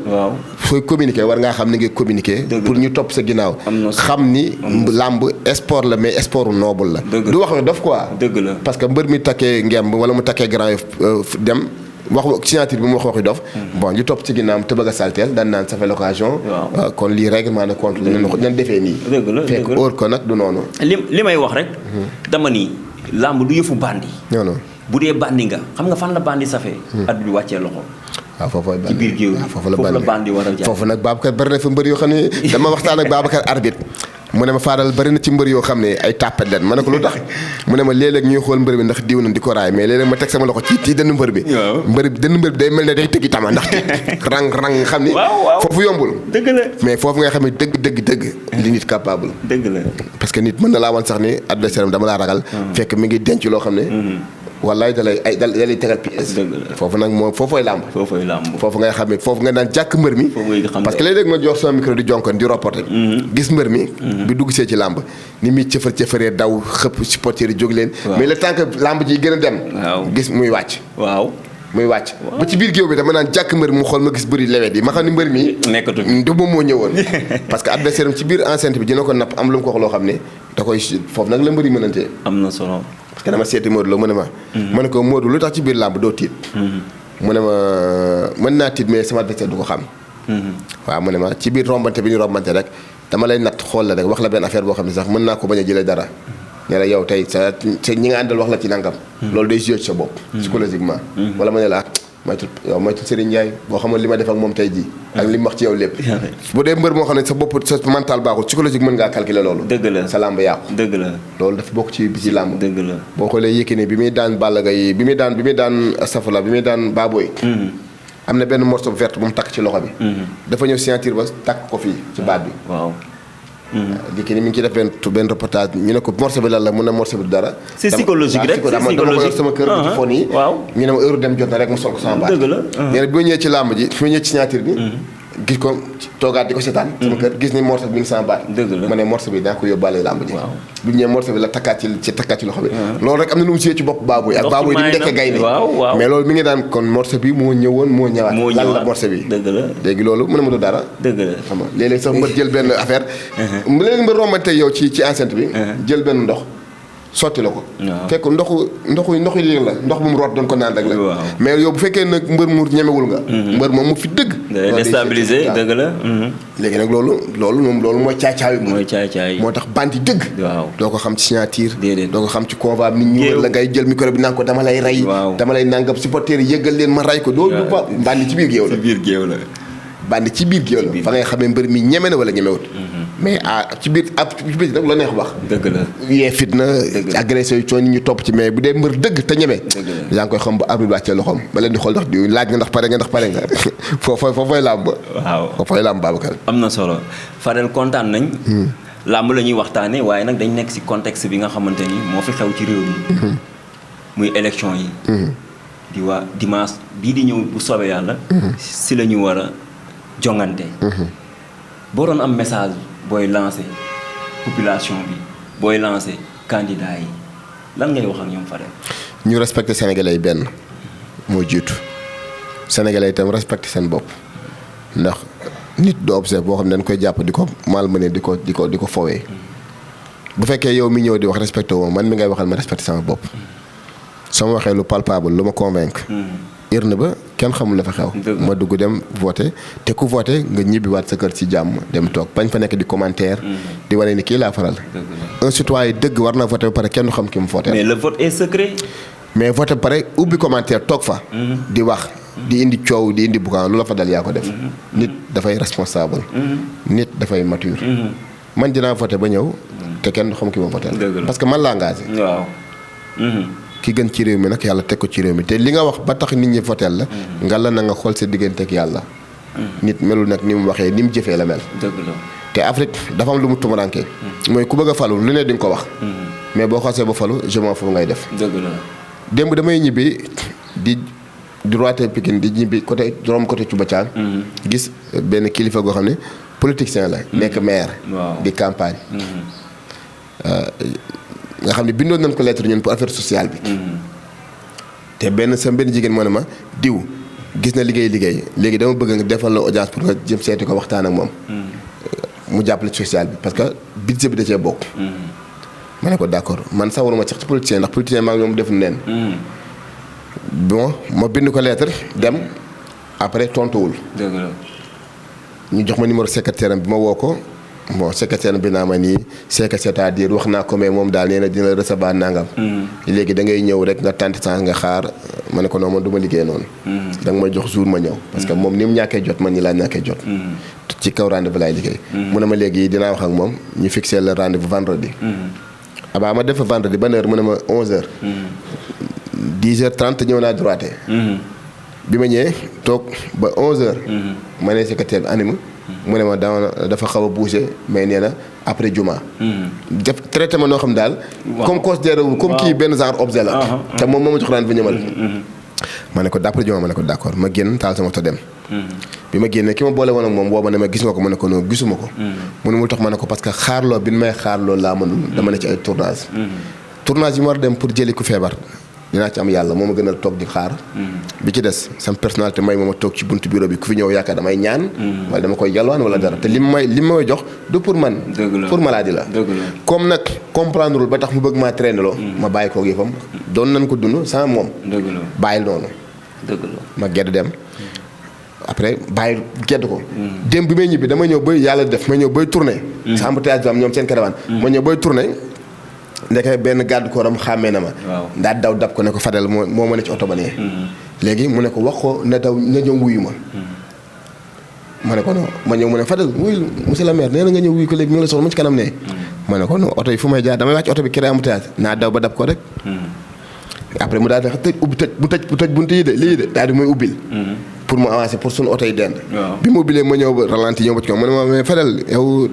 sooy communiquer war ngaa xam ni ngay communiquer pour ñu topp sa ginnaaw xam ni làmb sport la mais sport noble la du wax dof quoi dëgg la parce que mbër mi takkee ngemb wala mu takkee Grand Yoff dem wax signature bi mu wax waxi dof bon ñu topp ci ginnaam te bëgg a salteel daan naan ça fait l'occasion kon lii règlement de compte nañ defee nii fekk óor ko nag du noonu li may wax rek dama ni làmb du yëfu bandi non bu dee bandi nga xam nga fan la bandi safee at bi wàccee loxo waaw foofu ci biir géew foofu la bandi war a jaar foofu nag Babacar bari na fa mbër yoo xam ne dama waxtaan ak Babacar arbitre mu ne ma Fadal bari na ci mbër yoo xam ne ay tàppet leen ma ne ko lu tax mu ne ma léeg-léeg ñuy xool mbër bi ndax diw na di ko raay mais léeg-léeg ma teg sama loxo ci dënn mbër bi dënn mbër bi day mel ne day tëggi tama ndax rang nga xam ni foofu yombul dëgg la mais foofu ngay xam ne dëgg li nit capable dëgg la parce que nit mën na laa wan sax ni adversaire am dama laa ragal fekk mi ngi denc loo xam ne wallaay dalay tegal pièce foofu nag moom foofooy làmb foofu ngay xam ne foofu nga daan jàkk mbër mi parce que léeg-léeg ma jox sama micro di jonkon di reporter gis mbër mi bi dugg see ci làmb ni muy cëfëree daw xëpp supporter yi jóg leen mais le temps que làmb ji gën a dem gis muy wàcc ba ci biir géew bi dama naan jàkk mbër mi mu xool ma gis bëri lewet yi ma xam ne mbër mi nekkatu du moom moo ñëwoon parce que adversaire am ci biir enceinte bi dina ko napp am lu mu ko wax loo xam ne da koy foofu nag la mbër yi mënantee am na solo parce que dama seeti Modou Lo mu ne ma ma ne ko Modou lu tax ci biir làmb doo tiit mu ne ma mën naa tiit mais sama adversaire du ko xam waaw mu ne ma ci biir rombante bi ñu rombante rek dama lay natt xool la rek wax la benn affaire boo xam ne sax mën naa ko bañ a jëlee dara ne la yow tey sa ñi nga àndal wax la ci nangam. loolu day joué ci sa bopp. psychologiquement. wala ma ne la moytu Serigne Ndiaye boo xamoon li ma def ak moom tey jii. ak li mu wax ci yow lépp. bu dee mbër moo xam ne sa bopp sa mental baaxul psychologique mën ngaa calculer loolu. dëgg la sa làmb yàqu. dëgg la loolu dafa bokk ci bi ci làmb. dëgg la boo xoolee Yékini bi muy daan Balla Gaye bi muy daan Safala bi muy daan Baboy. am na benn morceau vert bu mu takk ci loxo bi. dafa ñëw signature ba takk ko fii ci baat bi. waaw. Yékini mi ngi ciy def benn reportage ñu ne ko morceau bi lan la mun na morceau bi dara. c'est psychologique rek c'est psychologique dama ko yor sama kër bu ci fon yi. waaw ñu ne ma heure dem jot na rek mu sol ko sama baat. dëgg la. nee na bi ma ñëwee ci làmb ji bi ma ñëwee ci signature bi. gis ko toogaat di ko seetaan. sama kër gis ni morceau bi mi ngi sama baat. dëgg la ma ne morceau bi daa ko yóbbaale làmb ji. waaw bi mu ñëwee morceau bi la takkaat ci loxo bi. loolu rek am na lu mu siyee ci bopp Baboy ak Baboy di mu nekkee gaynde. waaw mais loolu mi ngi daan kon morceau bi moo ñëwoon moo ñëwaat. lan la morceau bi. dëgg la léegi loolu mën na ma du dara. dëgg la xam nga léeg-léeg sax mbër jël benn affaire. léegi mbër rombante yow ci enceinte bi. jël benn ndox sotti la ko. fekk ndoxu liir la ndox bu mu root doon ko naan rek la. mais yow bu fekkee nag mbër mu ñemewul nga. mbër moom mu fi dëgg. day déstabiliser dëgg la. léegi nag loolu mooy caay-caay. mooy caay-caay moo tax bandi dëgg. waaw doo ko xam ci signature. déedéet doo ko xam ci convoi nit ñi wër la ngay jël micro bi naan ko dama lay rey. dama lay nangam supporter yi yëggal leen ma rey ko. doo du ba bandi ci biir géew la. ci biir géew la. bandi ci biir géew la fa ngay xamee mbër mi ñeme na wala ñemewut. mais ci biir nag la neex wax. dëgg la yee fitna. agressé yu coono nit ñu topp ci mais bu dee mbër dëgg te ñeme. yaa ngi koy xam ba arbitre wàccee loxoom ba leen di xool ndax di laaj nga ndax pare nga foofooy làmb. waaw foofooy làmb Babacar. am na solo Fadel kontaan nañ. làmb la ñuy waxtaanee waaye nag dañ nekk ci contexte bi nga xamante ni moo fi xew ci réew mi. muy élection yi. di waa dimanche bii di ñëw bu soobee yàlla. si la ñu war a jongante. boo doon am message booy lancé population bi booy lancé candidat yi lan ngay wax ak ñoom Fadel. ñu respecté sénégalais yi benn moo jiitu sénégalais itam respecté seen bopp ndax nit du observe boo xam ne dañ koy jàpp di ko malmené di ko fowee bu fekkee yow mi ñëw di wax respecté woo man mi ngay waxal ma respecté sama bopp soo ma waxee lu palpable lu ma convaincre. urne ba kenn xamul la fa xew. ma dugg dem voté te ku voté nga ñibbiwaat sa kër ci jàmm dem toog bañ fa nekk di commentaire. di wane ni kii laa faral. un citoyen dëgg war na voté ba pare kenn du xam ki mu voté. mais le vote est secret. mais voté ba pare ubbi commentaire toog fa. di wax di indi coow di indi bukaan lu la fa dal yaa ko def. nit dafay responsable. nit dafay mature. man dinaa voté ba ñëw. te kenn du xam ki ma voté. parce que man laa engagé. waaw. ki gën ci réew mi nag yàlla teg ko ci réew mi te li nga wax ba tax nit ñi voteel la. nga la na nga xool sa diggante ak yàlla. nit melul nag ni mu waxee ni mu jëfee la mel. dëgg la te Afrique dafa am lu mu tumuraanke mooy ku bëgg a falu lu ne di nga ko wax. mais boo xasee ba falu je m'en fous ngay def. dëgg la démb damay ñibbi di droite Pikine di ñibbi côté Cuba Thiam. gis benn kilifa goo xam ne politicien la. nekk maire. di campagne. nga xam ne bindoon nañ ko lettre ñun pour affaire sociale bi. te benn jigéen moo ne ma diw gis na liggéey léegi dama bëgg nga defal la audience pour nga jëm seeti ko waxtaan ak moom. mu jàppale social bi parce que budget bi da cee bokk. ma ne ko d'accord man sax waruma sax ci politicien ndax politicien maa ngi ñoom defuñu neen. bon ma bind ko lettre dem après tontuwul. dëgg la ñu jox ma numéro secrétaire am bi ma woo ko. bon secrétaire bi naa ma nii c'est-à-dire wax naa ko mais moom daal nee na dina la recevoir nangam. léegi da ngay ñëw rek nga tànn temps nga xaar ma ne ko non man du ma liggéey noonu. da nga may jox jour ma ñëw. parce que moom ni mu ñàkkee jot man ñi laa ñàkkee jot. ci kaw rendez-vous laay liggéey. mu ne ma léegi dinaa wax ak moom ñu fixé le rendez-vous vendredi. abaa ma def vendredi ban heure mu ne ma 11h. 10h30 ñëw naa droité. bi ma ñëwee toog ba 11h. ma ne secrétaire bi animé. mu ne ma dafa xaw a bougé mais nee na après juma. def traité ma noo xam daal. comme considéré wu comme kii benn genre objet la. te moom moo ma jox daan fa ñëmal. ma ne ko d'après juma ma ne ko d'accord ma génn taal sama moto dem. bi ma génnee ki ma boole woon ak moom booba ne ma gis nga ko ma ne ko non gisuma ko. mu ne mu tax ma ne ko parce que xaarloo bi may xaarloo laa mënul dama ne ci ay tournage. tournage yi ma war a dem pour jëli ku feebar. dinaa ci am yàlla moo ma gënal toog di xaar. bi ci des sama personnalité may ma toog ci buntu bureau bi ku fi ñëw yaakaar damay ñaan. wala dama koy yalwaan wala dara te li may jox du pour man. pour maladie la. comme nag comprendrewul ba tax mu bëgg maa traîner loo. ma bàyyi koog yëfam doon nañ ko dund sans moom. bàyyil noonu. ma gedd dem. après bàyyi gedd ko. démb bi may ñibbi dama ñëw bay yàlla def ma ñëw bay tourné. sa embouteillage bi am ñoom seen caravane. ma ñëw bay tourné. ndeke benn gàddu kooram xàmmee na ma. waaw daal daw dab ko ne ko Fadel moo ma ne ci oto ba nee. léegi mu ne ko wax ko na daw na ñëw wuyu ma. ma ne ko non ma ñëw mu ne Fadel wuyu monsieur le maire nee na nga ñëw wuyu ko léegi mi ngi la soxla mu ci kanam ne. ma ne ko non oto yi fu may jaar damay wàcc oto bi créé embouteillage naa daw ba dab ko rek. après mu daal di tëj ubbi tëj bunt yi de lii de daal di mooy ubbil. pour mu avancer pour suñu oto yi dend. bi mu ubbilee ma ñëw ba ralenti ñëw ba ci kaw mu ne ma mais Fadel yow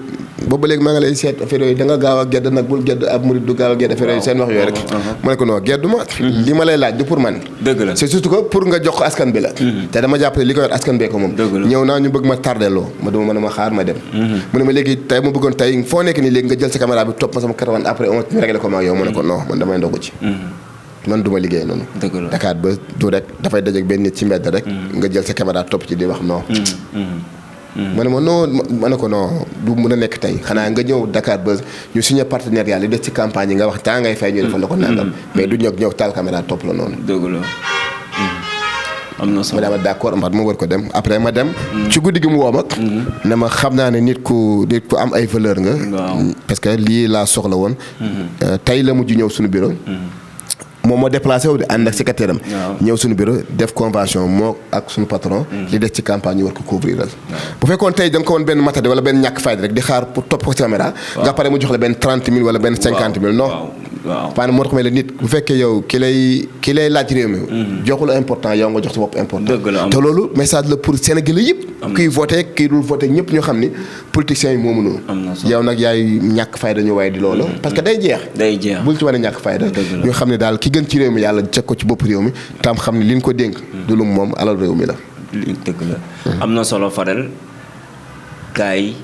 boobu ba léegi maa ngi lay seet affaire yooyu da nga gaaw a gedd nag bul gedd ab murid du gaaw a gedd affaire yooyu seen wax yooyu rek. ma ne ko non geddu ma. li ma lay laaj du pour man. dëgg la c'est surtout que pour nga jox ko askan bi la. te dama jàpp ne li ko yor askan bee ko moom. ñëw naa ñu bëgg ma tardeloo ma duma mën a ma xaar ma dem. mu ne ma léegi tey ma bëggoon tey foo nekk nii léegi nga jël sa caméra bi topp ma sama caravane après on ñu réglé ko ma ak yow ma ne ko non man damay ndogu ci. man duma liggéey noonu. Dakar ba du rek dafay dajeeg benn nit ci mbedd rek. nga jël sa caméra topp ci di wax non. ma ne ma non ma ne ko non du mën a nekk tey xanaa nga ñëw Dakar ba ñu signé partenariat li des ci campagne yi nga wax temps ngay fay ñu defal la ko nangam. mais du ñëw taal caméra topp la noonu. dëgg la. am na solo ma dama d'accord ma war ko dem après ma dem. ci guddi gi mu woo ma. ne ma xam naa ne nit ku am ay valeur nga. parce que lii laa soxla woon. tey la mujj ñëw suñu bureau. moom moo déplacé wu di ànd ak secrétaire am. ñëw suñu bureau def convention moo ak suñu patron. li des ci campagne ñu war ko couvriral. bu fekkoon tey da nga ko woon benn matade wala benn ñàkk fayda rek di xaar pour topp ko ci caméra. nga pare mu jox la benn 30 000 wala benn 50 000 non. waaw moo tax ma la nit bu fekkee yow ki lay laaj réew mi. joxul important yow nga jox sa bopp important. te loolu message la pour Sénégalais yëpp. kuy voté kii dul voté ñëpp ñoo xam ni politiciens yi moomu noonu. yow nag yaay ñàkk fayda ñu waaye di loolu. parce que day jeex. bul ci wane ñàkk fayda. ñu xam ne daal ki gën ci réew mi yàlla teg ko ci bopp réew mi tam xam ne li ñu ko dénk. du lu moom alal réew mi la. dëgg la am na solo Fadel gars yi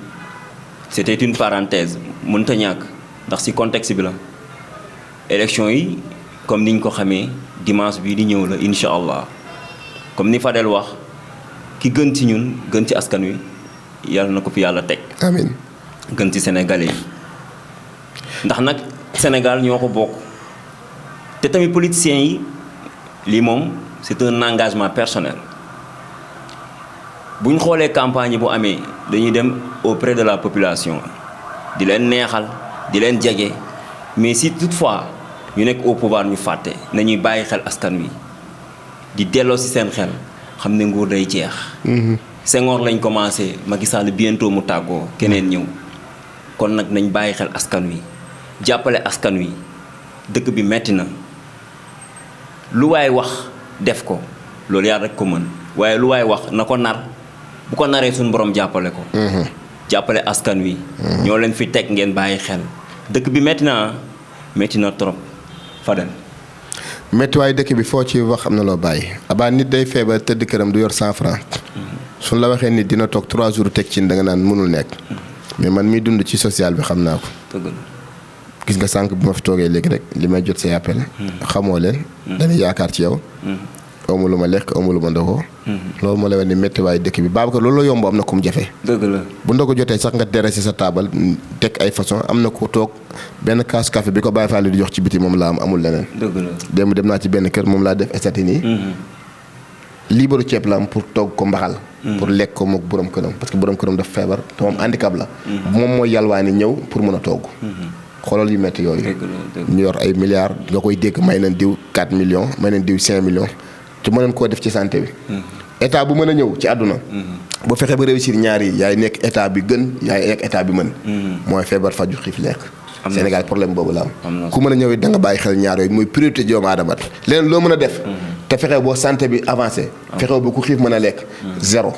c'était une parenthèse mënut a ñàkk ndax si contexte bi la. élection yi comme niñ ko xamee dimanche bii di ñëw la incha allah comme ni Fadel wax ki gën ci ñun gën ci askan wi yàlla na ko fi yàlla teg. amiin gën ci sénégalais yi ndax nag Sénégal ñoo ko bokk te tamit politiciens yi lii moom c'est un engagement personnel bu ñu xoolee campagne yi bu amee dañuy dem auprès de la population di leen neexal di leen jege mais si toutefois. ñu nekk au pouvoir ñu fàtte nañuy bàyyi xel askan wi di delloo ci seen xel xam ne nguur day jeex. Senghor lañ commencé Macky Sall bientôt mu tàggoo keneen ñëw kon nag nañ bàyyi xel askan wi jàppale askan wi dëkk bi metti na lu waay wax def ko loolu yàlla rek ko mën waaye lu waay wax na ko nar bu ko naree suñu borom jàppale ko. jàppale askan wi. ñoo leen fi teg ngeen bàyyi xel dëkk bi metti na trop. Fadel méttiwaay dëkk bi foo ci wax am na loo bàyyi abaa nit day feebar tëdd këram du yor 100 francs suñ la waxee nit dina toog 3 jours teg ci da nga naan mënul nekk mais man miy dund ci social bi xam naa ko. gis nga sànq bu ma fi toogee léegi rek li may jot say appel xamoo leen. dañuy yaakaar ci yow. amu lu ma lekk amu lu ma ndogoo. loolu moo lay wax ni méttiwaay dëkk bi Babacar loolu la yomb am na ku mu jafe. dëgg la bu ndogu jotee sax nga dere si sa taabal teg ay façon am na ku toog benn kaas café bi ko Baye Fall di jox ci biti moom laa am amul leneen. dëgg la dem naa ci benn kër moom laa def estati nii. liibaru ceeb la am pour togg ko mbaxal. pour lekk ko moog borom këram parce que borom këram daf feebar te moom handicap la. moom mooy yalwaani ñëw pour mën a togg. xoolal yu métti yooyu. ñu yor ay milliards nga koy dégg may nañ diw 4 millions may nañ diw 5 millions. te mënoon koo def ci santé bi. état bu mën a ñëw ci àdduna. boo fexee ba réussir ñaar yi yaay nekk état bi gën yaay nekk état bi mën. mooy feebar faju xiif lekk. Sénégal problème boobu la am. ku mën a ñëw it da nga bàyyi xel ñaar yooyu mooy priorité doomu aadama leneen loo mën a def. te fexe boo santé bi avancé. fexe ba ku xiif mën a lekk. zéro.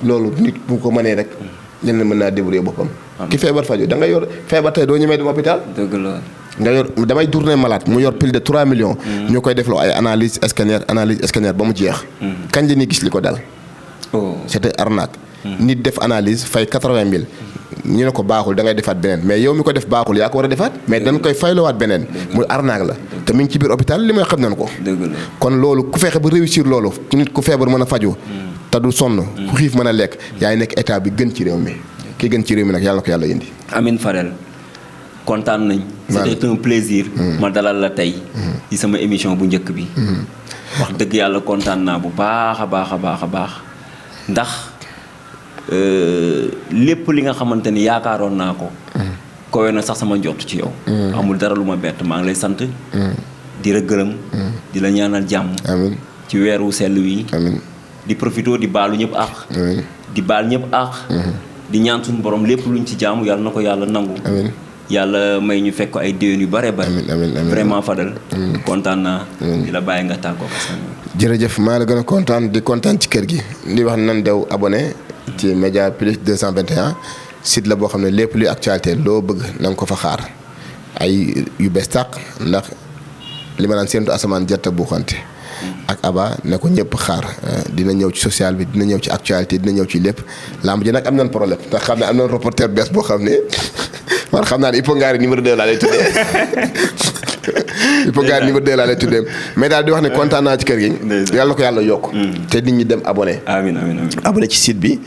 loolu nit bu ko mënee rek. leneen mën naa débrouiller boppam. ki feebar faju da nga yor feebar tey doo ñemee dem hôpital. dëgg la. nga yor damay tourner malade mu yor plus de 3 millions. ñu koy defloo ay analyse scanner ba mu jeex. kañ la ñuy gis li ko dal. c'était arnaque. nit def analyse fay 80 000. ñu ne ko baaxul da ngay defaat beneen mais yow mi ko def baaxul yaa ko war a defaat mais dañ koy faylowaat beneen. muy arnaque la te mi ngi ci biir hôpital li may xam nañ ko. kon loolu ku fexe ba réussir loolu nit ku feebar mën a faju te du sonn ku xiif mën a lekk yaay nekk état bi gën ci réew mi ki gën ci réew mi nag yàlla na ko yàlla indi. Amiin Fadel kontaan nañ. c'était un plaisir. ma dalal la tey. ci sama émission bu njëkk bi. wax dëgg yàlla kontaan naa bu baax a baax ndax lépp li nga xamante ni yaakaaroon naa ko. kowe na sax sama njort ci yow. amul dara lu ma bett maa ngi lay sant. di la gërëm. di la ñaanal jàmm. amiin ci weeru sell wi. amiin di profité di baalu ñëpp àq. amiin di baal ñëpp àq. di ñaan suñu borom lépp luñ ci jaamu yàlla na ko yàlla nangu. amiin yàlla may ñu fekk ay déwén yu bare bare. amiin vraiment Fadel. kontaan naa. di la bàyyi nga tàggoo ko. jërëjëf maa la gën a kontaan di kontaan ci kër gi di wax nan dew abonné ci Média Plus 221 site la boo xam ne lépp luy actualité loo bëgg na nga ko fa xaar ay yu bees tàq ndax li ma naan séentu asamaan jërta bu xante ak Aba ne ko ñëpp xaar dina ñëw ci social bi dina ñëw ci actualité dina ñëw ci lépp lamb ji nag am nañ problème ndax xam ne am nañ reporter bees boo xam ne man xam naa ne Ipo Ngari numéro 2 laa lay tuddee Ipo Ngari numéro 2 laa lay tuddee mais daal di wax ne kontaan naa ci kër gi yàlla na ko yàlla yokk te nit ñi dem abonné abonné ci site bi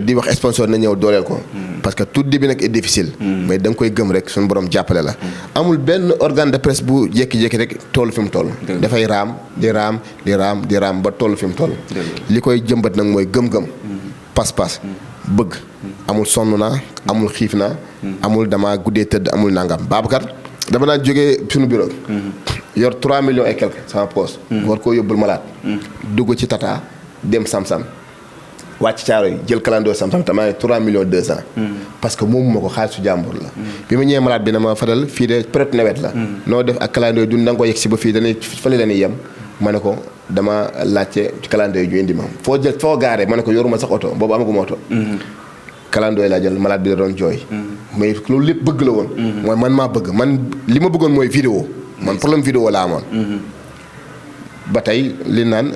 di wax sponsor na ñëw dooleel ko parce que tout début nag est difficile mais da nga koy gëm rek suñu borom jàppale la amul benn organe de presse bu jékki-jékki rek toll fi mu toll dafay raam di raam ba toll fi mu toll li koy jëmbat nag mooy gëm-gëm pas-pas bëgg amul sonn naa amul xiif naa amul dama guddee tëdd amul nangam Babacar dama daan jógee suñu bureau yor 3 millions et quelque sama poche war koo yóbbul malade dugg ci tata dem Sam-Sam wàcc caaro yi jël kalandoo Sam-Sam tamaa 3 millions 200 parce que moomu ma ko xaalisu jàmbur la bi ma ñëwee malade bi na ma Fadel fii de période nawet la noo def ak kalandoo du nangoo yegg si ba fii dañuy fële la ñuy yem ma ne ko dama laajte ci kalandoo yi ñu indi ma foo gaaree ma ne ko yoruma sax oto boobu amaguma oto kalandoo yi laa jël malade bi da doon jooy mais loolu lépp bëgg la woon mooy man maa bëgg man li ma bëggoon mooy vidéo man problème vidéo laa amoon ba tey li naan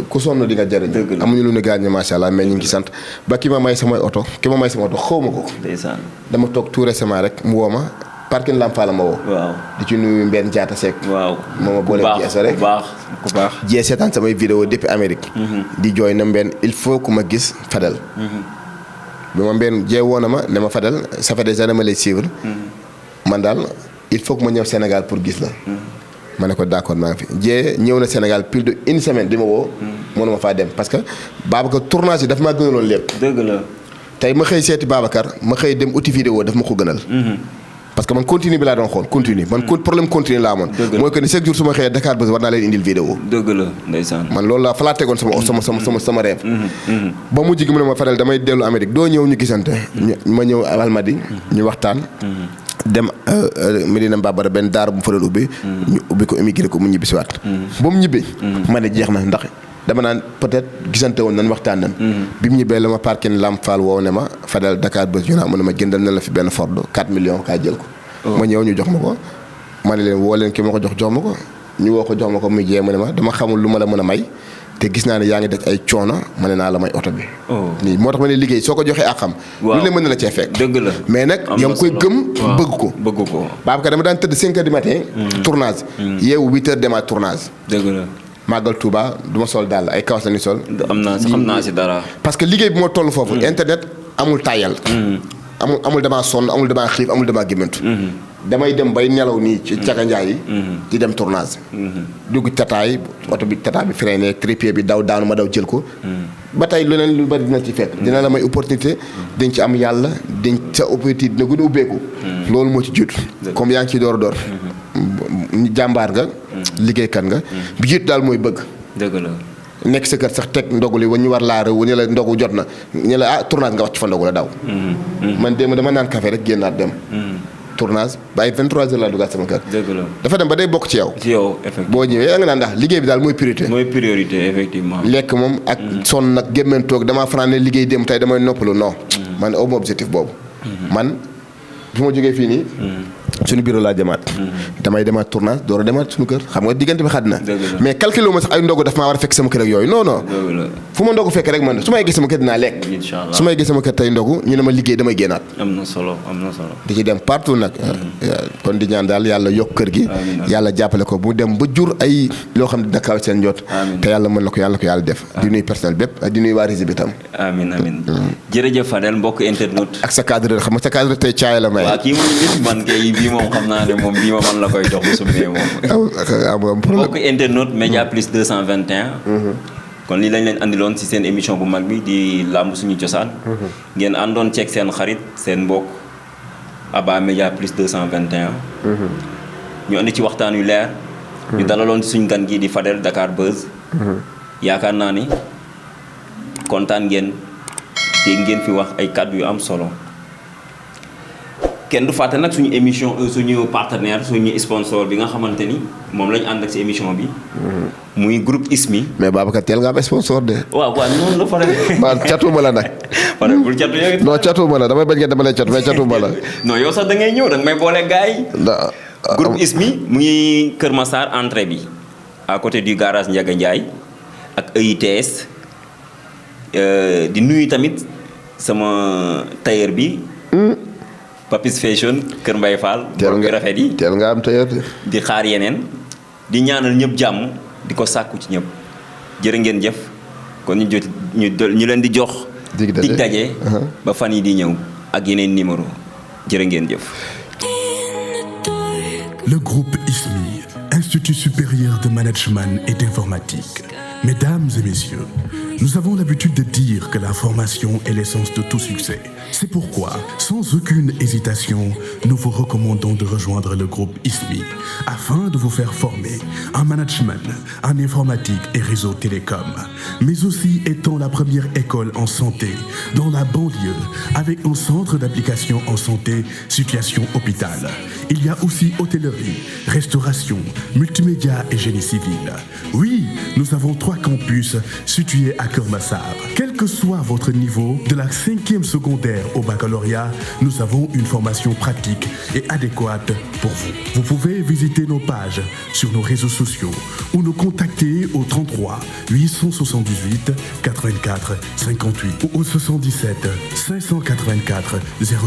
ku sonn di nga jëriñ amuñu lu ne gaañ macha allah mais ñu ngi sant ba ki ma may sama oto xaw ma ko dama toog tout récemment rek mu woo ma parking Lampa la ma woo di ci nuyu Mbène Diatta Seck moo ma boole jeesa rek ku baax jee seetaan samay vidéo depuis Amérique di jooy na Mbène il faut que ma gis Fadel bi ma Mbène jee woo na ma ne ma Fadel ça fait des années ma lay suivre man daal il faut que ma ñëw Sénégal pour gis la ma ne ko d'accord maa ngi fi jee ñëw na Sénégal plus de une semaine di ma woo mënuma faa dem parce que Babacar tournage yi daf maa gënaloon lépp dëgg la tey ma xëy seeti Babacar ma xëy dem uti vidéo daf ma ko gënal parce que man continue bi laa doon xool continue man problème continue laa amoon mooy que ni chaque jour su ma xëyee Dakar Buzz war naa leen indil vidéo dëgg la ndeysaan man loolu laa fa laa tegoon sama rêve ba mujj gi mu ne ma Fadel damay dellu Amérique doo ñëw ñu gisante ma ñëw Almadi ñu waxtaan dem Medina Mbabara benn daara bu mu fa doon ubbi ñu ubbi ko émigré ko mu ñibbi si waat ba mu ñibbi ma ne jeex na ndax dama naan peut-être gisante woon nan waxtaan nan bi mu ñibbee la ma parking Lamp Fall woow ne ma Fadel Dakar Buzz ñu naa mu ne ma jëndal na la fi benn Ford 4 millions kaa jël ko ma ñëw ñu jox ma ko ma ne leen woo leen ki ma ko jox ma ko ñu woo ko jox ma ko muy jee mu ne ma dama xamul lu ma la mën a may te gis naa ne yaa ngi def ay coono ma ne naa la may oto bi nii moo tax ma ne liggéey soo ko joxee àqam lu ne mën na la cee fekk dëgg la mais nag yaa ngi koy gëm bëgg ko Babacar dama daan tëdd 5 heures du matin tournage yeewu 8 heures demaat tournage dëgg la màggal Touba du ma sol daal ay kawas la ñuy sol xam naa si dara parce que liggéey bi moo toll foofu internet amul tàyyal amul damaa sonn amul damaa xiif amul damaa gémmantu damay dem bay nelaw nii ci caganjaay yi di dem tournage dugg tataay oto bi tata bi freiné trépied bi daw daanu ma daw jël ko ba tey leneen lu bari dina ci fekk dina la may opportunité dañ ci am yàlla dañ sa opportunité dina gën a ubbeeku loolu moo ci jiitu comme yaa ngi ciy door jàmbaar nga liggéeykat nga bi jiitu daal mooy bëgg dëgg la nekk sa kër sax teg ndogu li wa ñu war laa rew ñu la ndogu jot na ñu la tournage nga wàcc fa ndogu la daw man démb dama naan café rek génnaat dem tournage bàyyi 23 heures laa duggaat sama kër dafa dem ba day bokk ci yow effectivement boo ñëwee yaa nga naan ndax liggéey bi daal mooy priorité effectivement lekk moom ak sonn nag gémmeen toog damaa fanaan ne liggéey dem tey damay noppalu non man awma objectif boobu man fu ma jógee fii nii suñu bureau laa jamaat damay demaat tournage door a demaat suñu kër xam nga diggante bi xat na mais calculé ma sax ay ndogu daf maa war a fekk sama kër ak yooyu non fu ma ndogu fekk rek man su may gis sama kër dinaa lekk su may gis sama kër tey ndogu ñu ne ma liggéey damay génnaat am na solo di ci dem partout nag kon di ñaan daal yàlla yokk kër gi yàlla jàppale ko bu dem ba jur ay loo xam ne dina kaw seen njot te yàlla mën na ko yàlla def di nuy personnel bépp di nuy waa régie bi tam amiin jërëjëf Fadel mbokk internet ak sa cadre xam nga sa cadre tey caay la may moom xam naa ne moom bii ma man la koy jox bu sumee moom mbokk internet Média Plus 221 kon lii lañ leen andiloon ci seen émission bu mag bi di làmb suñu cosaan ngeen àndoon ceeg seen xarit seen mbokk Aba Média plus 221. ñu andi ci waxtaan yu leer. ñu dalaloon suñ gan gi di Fadel Dakar Buzz. yaakaar naa ni kontaan ngeen te ngeen fi wax ay kàddu yu am solo. kenn du fàtte nag suñu émission suñu partenaire suñu sponsor bi nga xamante ni moom lañu ànd ak si émission bi. muy groupe ISMI. mais Babacar teel nga am sponsor de. waaw noonu la Fadel. man catuma la nag. Fadel bul catu yow it. non catuma la damay bañ nga dama lay cat mais catuma la. non yow sax da ngay ñëw da nga may boole gars yi. groupe ISMI mu ngi Kër Massar entrée bi à côté du garage Ndiaga Ndiaye ak EITS di nuyu tamit sama tailleur bi. Papis Fashion Kër Mbaye Fall. teel nga rafet yi teel nga am tailleur di xaar yeneen di ñaanal ñëpp jàmm di ko sàkku ci ñëpp jërë ngeen jëf kon ñu leen di jox. dig daje ba fan yi di ñëw ak yeneen numéro jërë ngeen jëf. Le groupe ISMI, Institut supérieur de management et d'informatique. Mesdames et messieurs, nous avons l'habitude de dire que la formation est l'essence de tout succès. C'est pourquoi, sans aucune hésitation, nous vous recommandons de rejoindre le groupe ISMI afin de vous faire former en management, en informatique et réseau télécom, mais aussi étant la première école en santé dans la banlieue avec un centre d'application en santé, situation hôpital. Il y a aussi hôtellerie, restauration, multimédia et génie civil. Oui, nous avons 3 campus situés à Keur Massar. Quel que soit votre niveau, de la 5e secondaire au baccalauréat, nous avons une formation pratique et adéquate pour vous. Vous pouvez visiter nos pages sur nos réseaux sociaux ou nous contacter au 33 878 84 58 ou au 77 584 00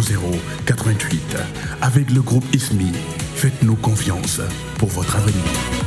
88. Avec le groupe ISMI, faites-nous confiance pour votre avenir.